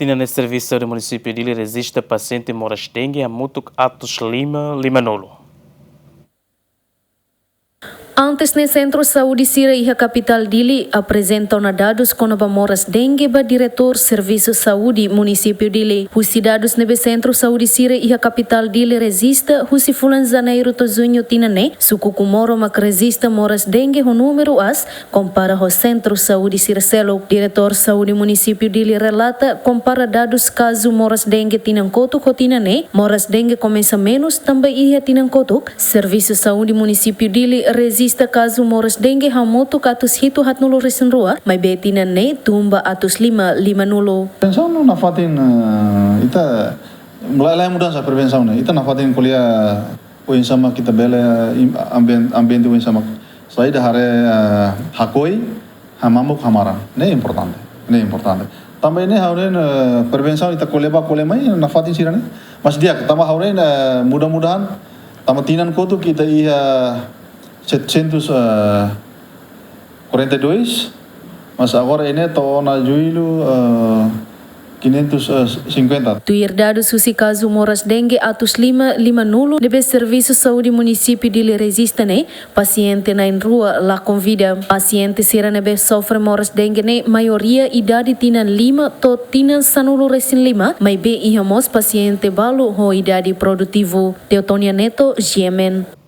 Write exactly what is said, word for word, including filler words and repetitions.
Tinan ne'e Servisu Saúde Munisípiu Dili rejista pasiente moras dengue hamutuk atus lima limanulu. Antes ne'e, sentru saúde sira iha kapitál Dili aprezenta ona dadus kona-ba moras dengue ba Diretór Servisu Saúde Munisípiu Dili. Husi dadus ne'ebé sentru saúde sira iha kapitál Dili rejista, husi fulan Janeiru to'o Juñu tinan ne'e, suku Comoro mak rejista moras dengue ho númeru aas, kompara ho sentru saúde sira seluk. Diretór Saúde Munisípiu Dili relata, kompara dadus kazu moras dengue tinan kotuk ho tinan ne'e, moras dengue komesa menus tanba iha tinan kotuk, Servisu Saúde Munisípiu Dili rejista kazu moras dengue hamutuk atus hitu haatnulu resin rua, maibé tinan ne'e tun ba atus lima limanulu. Prevensaun nafatin, eh, ita, mulai lai mudansa prevensaun ne'e. Ita nafatin ko'alia oinsá mak ita bele, eh, im-, ambien-, ambiente oinsá mak saida haree, eh, hakoi, hamamuk, hamaran. Ne'e importante. Ne'e importante. Tanba ne'e ha'u dehan, eh, prevensaun ita ko'alia bá ko'alia mai, nafatin sira-ne'e. Mas di'ak, tanba ha'u dehan, eh, mudah-mudahan, tanba tinan kotuk ita iha setecentos, eh, quarenta e dois, mas agora ne'e to'o ona Jullu, eh, quinhentos e cinquenta. Tuir dadus husi kazu moras dengue atus lima limanulu ne'ebé Servisu Saúde Munisípiu Dili rejista ne'e, pasiente na'in-rua la konfirma. Pasiente sira ne'ebé sofre moras dengue ne'e maioria idade tinan lima to'o tinan sanulu resin lima, maibé iha mós pasiente balu ho idade produtivu. Teotonia Neto, G M N.